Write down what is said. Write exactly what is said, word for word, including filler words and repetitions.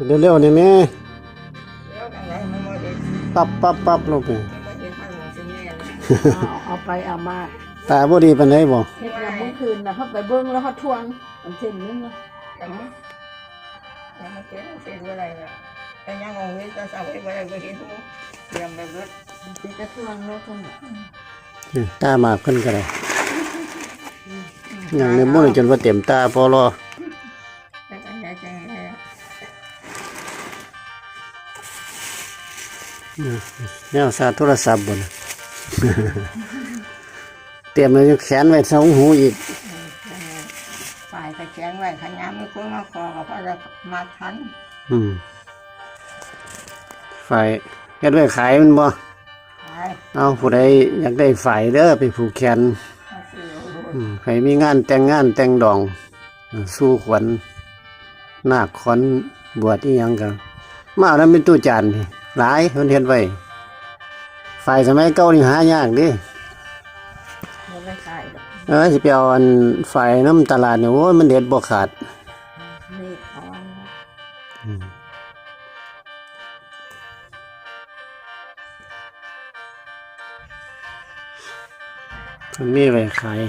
เร็วๆนี่แม่ แล้วจังไดมันบ่เห็น ปั๊บปั๊บปั๊บลงไป มันบ่เห็นมันบ่สิแม่น เอาเอาไปเอามา ตาบ่ดีปานใดบ่ เฮ็ดยามมื้อคืนนะเขาไปเบิ่งแล้วเขาทวงอันเส้นนึงนะ จังมันมันเป็นเส้นบ่ได้แล้วแต่ยังเอาเห็นแต่เสาไว้บ่ได้บ่เห็นหูเตรียมไปเบิด มันเป็นกระทวงแล้วทั้งหมด นี่ตาหมากเพิ่นก็ได้ยังในมื้อจนว่าเต็มตาพอรอ แล้วจังไดจังได แนวซาโทรศัพท์บ่นะ เตรียมไว้แขวนไว้สองหูอีก ฝ่ายกระแจงไว้ขยามมีคนมาขอก็พอจะมาทัน อืม ฝ่ายเฮ็ดไว้ขายมันบ่ ขาย เอาผู้ใดอยากได้ฝ่ายเด้อไปผูกแขน มาซื้อ อืม ใครมีงานแต่งงานแต่งดอง สู่ขวัญนาคขวัญบวชอีหยังก็มาเอานำเป็นตู้จานนี่หลายเพิ่นเฮ็ดไว้ ฝ่ายสมัยเก่านี่หายากเด้ มันไม่ขายดอก เออสิไปเอาอันฝ่ายนำตลาดนี่โอ้ยมันเด็ดบ่ขาด นี่เอาอันนี้ อืม มันมีไว้ขาย